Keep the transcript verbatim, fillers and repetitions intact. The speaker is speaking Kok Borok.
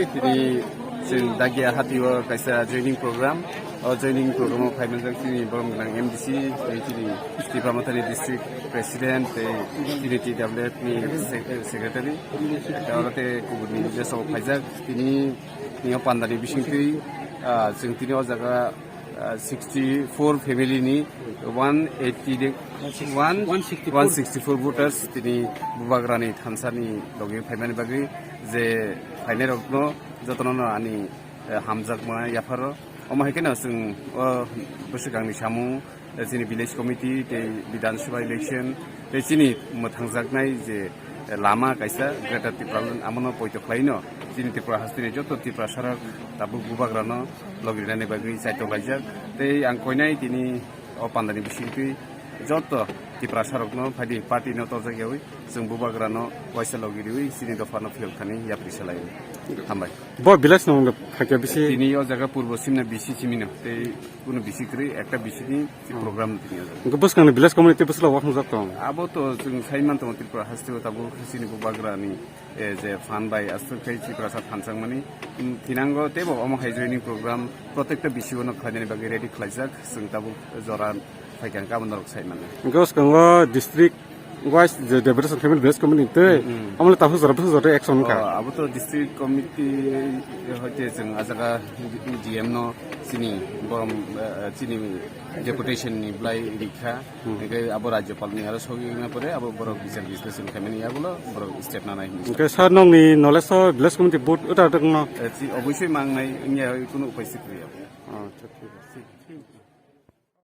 Tini chwng Dagia Hati o kaisa joining program. O joining program o phaimanjak chini borok gwnang M D C, tei chini Tipra Mothani district president, tei chini T W F ni sec-, secretary. Oro tei kubuni jesok phaijak. Tini, tini o pandani bisingtwi, ah, chwng tini o jaga ah, sixty four family ni one eighty de, one, one sixty four. One sixty four voters tini Bubagrani thansani logi phaimani bagwi je phainairokno jotono no ani, eh, hamjakma yapharo. Omo hai kheno chwng o bwswkangni samung, eh, chini village committee tei Bidhan Sabha election tei chini mwthangjaknai je lama kaisa Greater Tipraland, amono poito khlaino chini Tripura hasteni joto Tiprasarok tabuk Bubagrano logrinani bagwi chaitok laijak. Tei ang koinai tini o pandani bisingtwi joto Tiprasarokno phaidi party no torjak yawi chwng Bubagrano waisa logi riwi chini dophano phiyok thani yapri salai. Hambai. Bo village no wngkha khe bisi? Tini o jaga purbo simna bisi simino tei kuno bisi kwrwi ekta bisi ni program tini o jaga. Hwnkhe bwskangni village committee bwswk wakhungjak tong? Abo to chwng sai man tongo Tripura hasteo tabuk chini Bubagrani, eh, je phan bai aswk khe Tiprasa phanchangmani, mm, thinango teibo omo hai joining program protekta bisi o no khlainani bagwi ready khlaijak chwng tabuk jora. Phaikha hwnkhe abo norok sai mano. Hwnkhe bwskango district wise je deputation khaimani village committee tei, mm, amoni tabuk jora bwswk jora action wngkha? Oh, abo to district committee hoite chwng ah jaga D M no chini borom, eh, chini deputation ni belai rikha. Hmm. Hwnkhe abo rajyopal ni aro sogwi wngna pore abo borok bichar bisleshon khaimani yagulo borok step nanai hinwi. Hwnkhe sir nokni knowledge o village committee vote wngta wngno? Eh, chi-, obosoi mangnai wngya kunu upai si kwrwi abo. Oh, acha, thik ache.